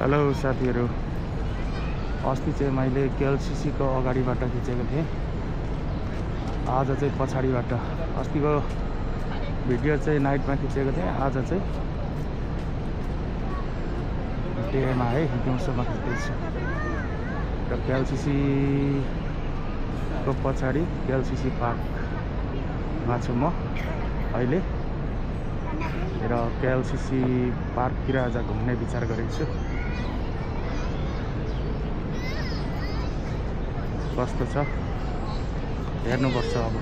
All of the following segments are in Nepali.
हेलो साथीहरु, अस्ति चाहिँ मैले केएलसीसी को अगाडिबाट खिचेको थिएँ। आज चाहिँ पछाडिबाट। अस्तिको भिडियो चाहिँ नाइटमा खिचेको थिएँ, आज चाहिँ डेमा है दिउँसोमा खिच्दैछु। र केएलसीसी को पछाडि केएलसीसी पार्कमा छु म अहिले। र केएलसीसी पार्कतिर आज घुम्ने विचार गरेको छु। कस्तो छ हेर्नुपर्छ अब।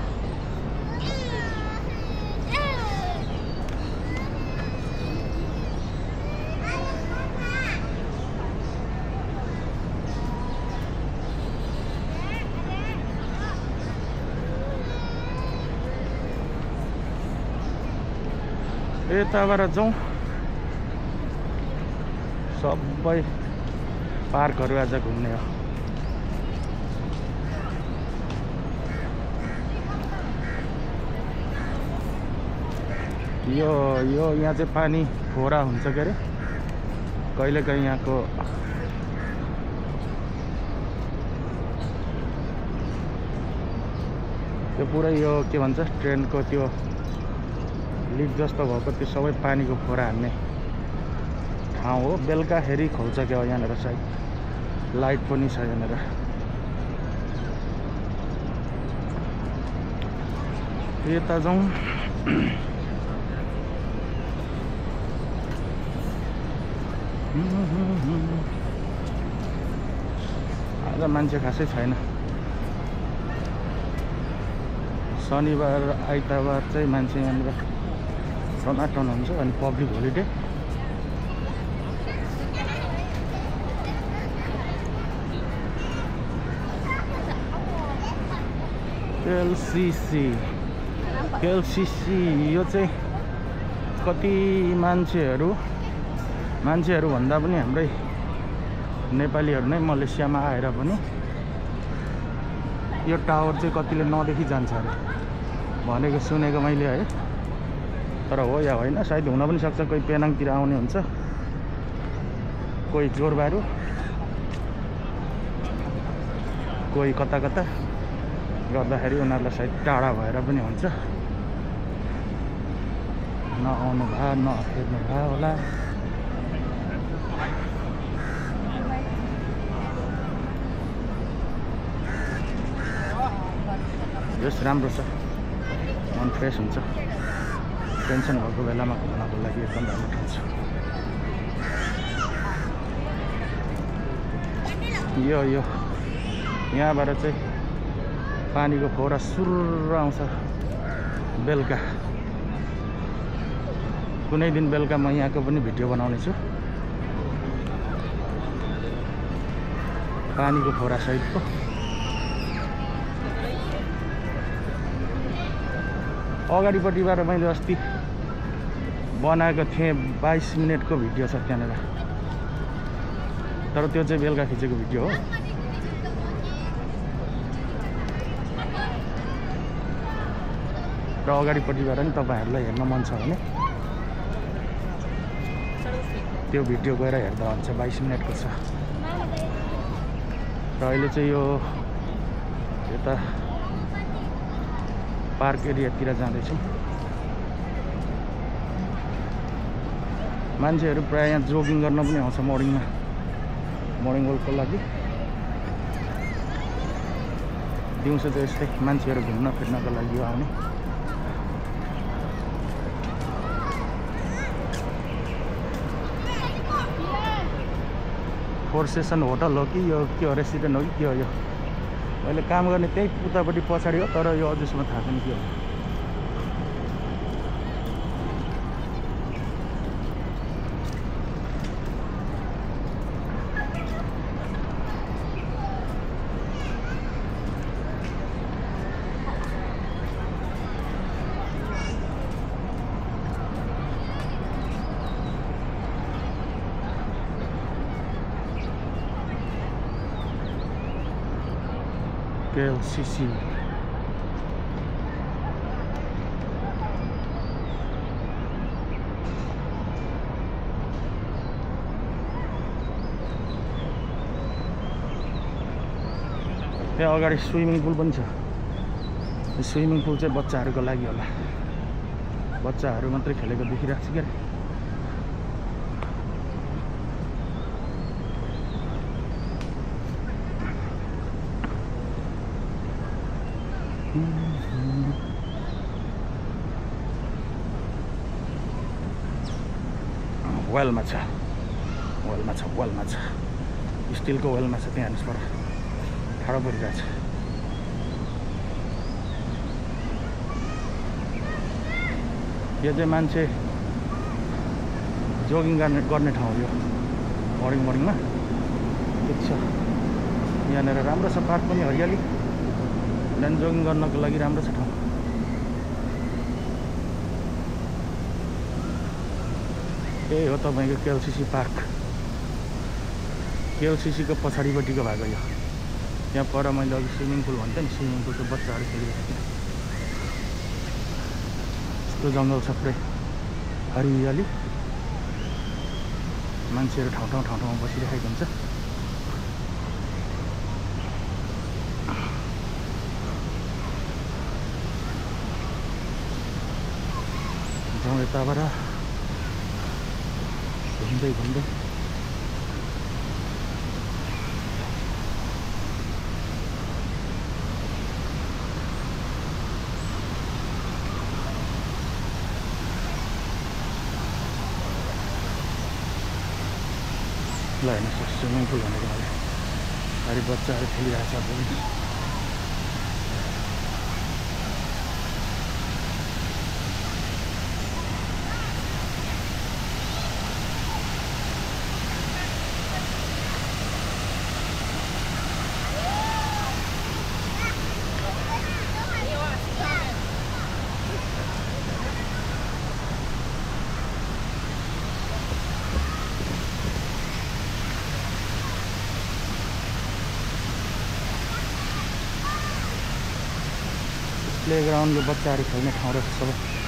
यताबाट जाउँ, सबै पार्कहरू आज घुम्ने हो। यो यहाँ चाहिँ पानी फोरा हुन्छ के अरे, कहिलेकाहीँ यहाँको त्यो पुरै यो के भन्छ ट्रेनको त्यो लिक जस्तो भएको त्यो सबै पानीको फोरा हान्ने ठाउँ हो। बेलुकाखेरि खोल्छ क्या हो यहाँनिर, सायद लाइट पनि छ यहाँनिर। यता जाउँ। आज मान्छे खासै छैन। शनिबार आइतबार चाहिँ मान्छे यहाँनिर टनाटन हुन्छ, अनि पब्लिक होलिडे। केएलसीसी यो चाहिँ कति मान्छेहरू भन्दा पनि हाम्रै नेपालीहरू नै मलेसियामा आएर पनि यो टावर चाहिँ कतिले नदेखि जान्छ अरे भनेको सुनेको मैले है। तर हो या होइन सायद हुन पनि सक्छ। कोही पेनाङतिर आउने हुन्छ, कोही जोरबारू, कोही कता कता गर्दाखेरि उनीहरूलाई सायद टाढा भएर पनि हुन्छ। नआउनु भयो नहेर्नु भयो होला। यस राम्रो छ, मन फ्रेस हुन्छ। टेन्सन भएको बेलामा घुम्नको लागि एकदम राम्रो ठाउँ छ। यो यहाँबाट चाहिँ पानीको फोरा सुरु आउँछ बेलुका। कुनै दिन बेलुका म यहाँको पनि भिडियो बनाउने छु, पानीको फोरा सहितको। अगाडिपट्टिबाट मैले अस्ति बनाएको थिएँ 22 मिनटको भिडियो छ त्यहाँनिर, तर त्यो चाहिँ बेलुका खिचेको भिडियो हो। र अगाडिपट्टिबाट नि तपाईँहरूलाई हेर्न मन छ भने त्यो भिडियो गएर हेर्दा हुन्छ, 22 मिनटको छ। र अहिले चाहिँ यो यता पार्क एरियातिर जाँदैछौँ। मान्छेहरू प्रायः यहाँ जोगिङ गर्न पनि आउँछ मर्निङमा, मर्निङ वल्कको लागि। दिउँसो चाहिँ यस्तै मान्छेहरू घुम्न फिर्नको लागि आउने। फोर सेसन होटल हो कि यो के हो, रेसिडेन्ट हो कि के हो? यो मैले काम गर्ने त्यही उतापट्टि पछाडि हो, तर यो अझैसम्म थाहा छैन के हो। KLCC त्यहाँ अगाडि स्विमिङ पुल पनि छ। स्विमिङ पुल चाहिँ बच्चाहरूको लागि होला, बच्चाहरू मात्रै खेलेको देखिरहेको छ क्या। वेलमा छ, वेलमा छ, वेलमा छ, स्टिलको वेलमा छ। त्यहाँ पर ठाडो परिरहेछ। यो चाहिँ मान्छे जोगिङ गर्ने ठाउँ हो यो, मर्निङमा ठिक छ। यहाँनिर राम्रो छ, पार्क पनि हरियाली, बिहान जोगिङ गर्नको लागि राम्रो छ ठाउँ। यही हो तपाईँको केएलसीसी पार्क। केएलसीसीको पछाडिपट्टिको भएको यो। यहाँ पर मैले अघि स्विमिङ पुल भन्थेँ नि, स्विमिङ पुलको बच्चाहरू खेलिरहेको थियो। यस्तो जङ्गल छ, पुरै हरियाली, मान्छेहरू ठाउँ ठाउँमा बसिरहेको हुन्छ। जाउँ यताबाट घुम्दै घुम्दै। ल हेर्नुहोस्, स्विमिङ पुल भनेको मैले अरे बच्चाहरू खेलिरहेको छ। प्लेग्राउन्डको बच्चाहरू खेल्ने ठाउँ रहेछ सबै।